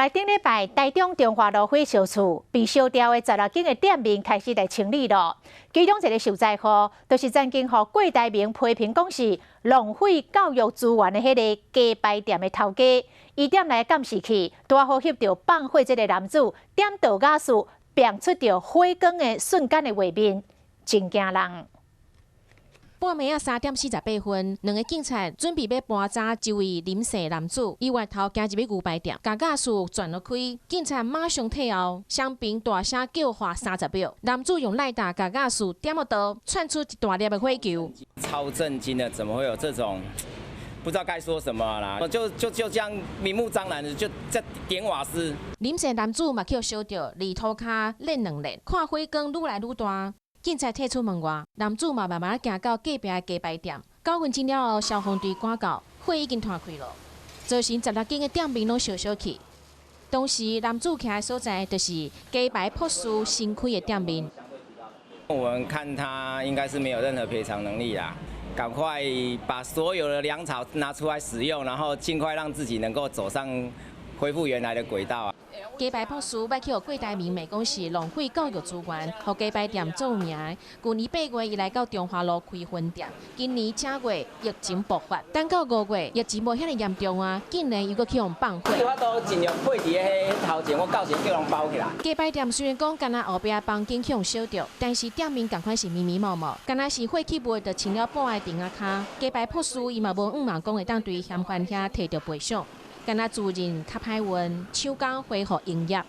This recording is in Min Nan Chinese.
來頂禮拜，台中中華路火燒厝被燒掉的16間的店面開始來清理咯。其中一個受災戶，就是曾經予郭台銘批評講是浪費教育資源的彼个雞排店的頭家。伊店內監視器拄好翕著放火這个男子點導瓦斯，迸出著火光的瞬間的畫面，真驚人。半暝仔3點48分，兩个警察準備欲盤查這位林姓男子，伊越頭行入去牛排店，共瓦斯轉落開，警察馬上退後，雙爿大聲叫喊30秒，男子用賴打共瓦斯點予著，竄出一大粒的火球。超震驚的，怎麼會有這種？不知道該說什麼啦，就就就這樣明目張膽的就在點瓦斯。林姓男子嘛予燒著，佇塗跤練兩練，看火光愈來愈大。警察退出門外，男子嘛慢慢行到隔壁的雞排店。9分鐘了後，消防隊趕到，火已經湠開了，造成16間的店面攏燒燒去。當時男子徛的所在，就是雞排博士新開的店面。我們看他應該是沒有任何賠償能力啦，趕快把所有的糧草拿出來使用，然後盡快讓自己能夠走上恢復原來的軌道啊。雞排博士欲去予郭台銘罵講是浪費教育資源，予雞排店做名。舊年8月，伊來到中華路開分店，今年正月疫情爆發，等到5月疫情無遐爾嚴重啊，竟然又閣去予放火。我都盡量配佇彼頭前，我到時叫人包起來。雞排店雖然講干焦後壁房間予燒著，但是店面仝款是密密麻麻，干焦是火起物就穿了半个欉仔跤。雞排博士伊嘛無向望講會當對嫌犯遐提著賠償。干焦自認較歹運，手工恢復營業。